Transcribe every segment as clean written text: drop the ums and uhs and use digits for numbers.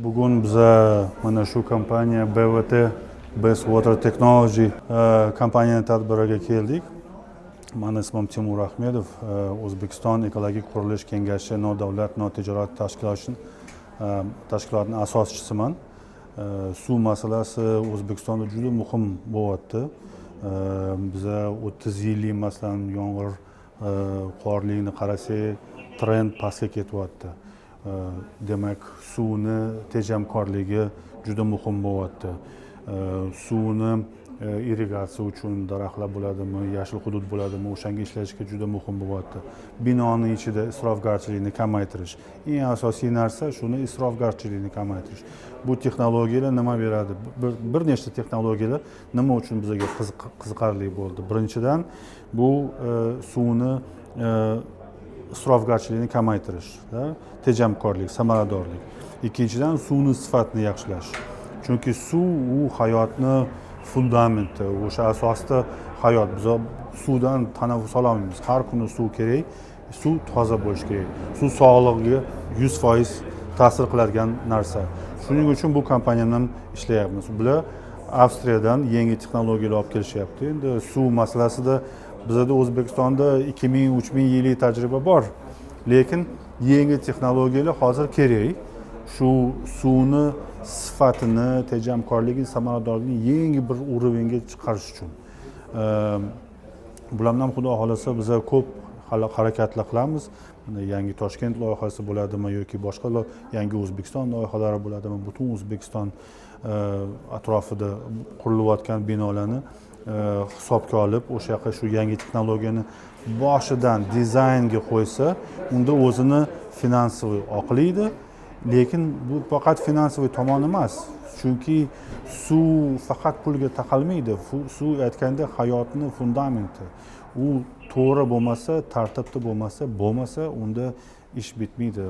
Bugun biza mana shu kompaniya BWT, Best Water Technology kompaniyani tadbiriga keldik. Mani ismim Timur Ahmedov, O'zbekiston ekologik qurilish kengashi nodavlat notijorat tashkilotini asoschisiman. Suv masalasi O'zbekistonda juda muhim bo'lyapti. Biza 30 yillik, masalan, yomg'ir qorlikni qarasak, trend pastga ketyapti. Demak, suvni tejamkorligi juda muhim bo'lyapti. Suvni irrigatsiya uchun, daraxtlar bo'ladimi, yashil hudud bo'ladimi, o'shanga ishlashga juda muhim bo'lyapti. Binoni ichida isrofgarchilikni kamaytirish, eng asosiy narsa shuni, isrofgarchilikni kamaytirish. Bu texnologiyalar nima beradi? Bir nechta texnologiyalar nima uchun bizga qiziqarli bo'ldi? Birinchidan, bu suvni isrofgarchilikni kamaytirish, tejamkorlik, samaradorlik. Ikkinchidan, suvni sifatini yaxshilash, chunki suv u hayotni fundamenti, o'sha asosida hayot. Biz suvdan tanaffus ololmaymiz, har kuni suv kerak. Suv toza bo'lishi kerak. Suv sog'lig'iga 100% ta'sir qiladigan narsa. Shuning uchun bu kompaniya bilan ishlayapmiz. Bular Avstriyadan yangi texnologiyalar olib kelishyapti. Endi suv masalasida bizada, O'zbekistonda 2000, 3000 yillik tajriba bor, lekin yangi texnologiyalar hozir kerak, shu suvni sifatini, tejamkorligini, samaradorligini yangi bir уровень ga chiqarish uchun. Bular bilan, xudo xohlasa, biza ko'p hali harakatlar qilamiz. Mana, yangi Toshkent loyihasi bo'ladimi yoki boshqa yangi O'zbekiston loyihalari bo'ladimi, butun O'zbekiston atrofida qurilayotgan binolarni hisobga olib, o'sha yoqqa shu yangi texnologiyani boshidan dizaynga qo'ysa, unda o'zini финансовый oqlaydi. Lekin bu faqat финансовый tomon emas, chunki suv faqat pulga taqalmaydi. Suv, aytganda, hayotni fundamenti. U to'g'ri bo'lmasa, tartibda bo'lmasa, unda ish bitmaydi.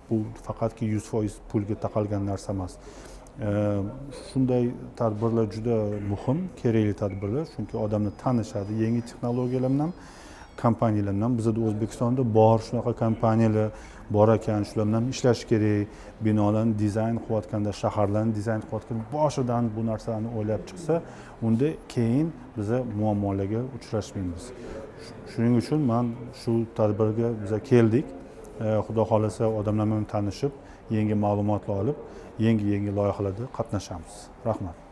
Bu faqatki 100% pulga taqalgan narsa emas. Shunday tadbirlar juda muhim, kerakli tadbirlar, chunki odamlar tanishadi yangi texnologiyalar bilan, kompaniyalar bilan. Bizada, O'zbekistonda bor shunaqa kompaniyalar bor ekan, shular bilan ishlash kerak. Binolarni dizayn qilayotganda, shaharlarni dizayn qilayotganda boshidan bu narsalarni o'ylab chiqsa, unda keyin biza muammolarga uchrashmaymiz. Shuning uchun man shu tadbirga biza keldik. Xudo xohlasa, odamlar bilan tanishib, yangi ma'lumotlar olib, yangi yangi loyihalarda qatnashamiz. Rahmat.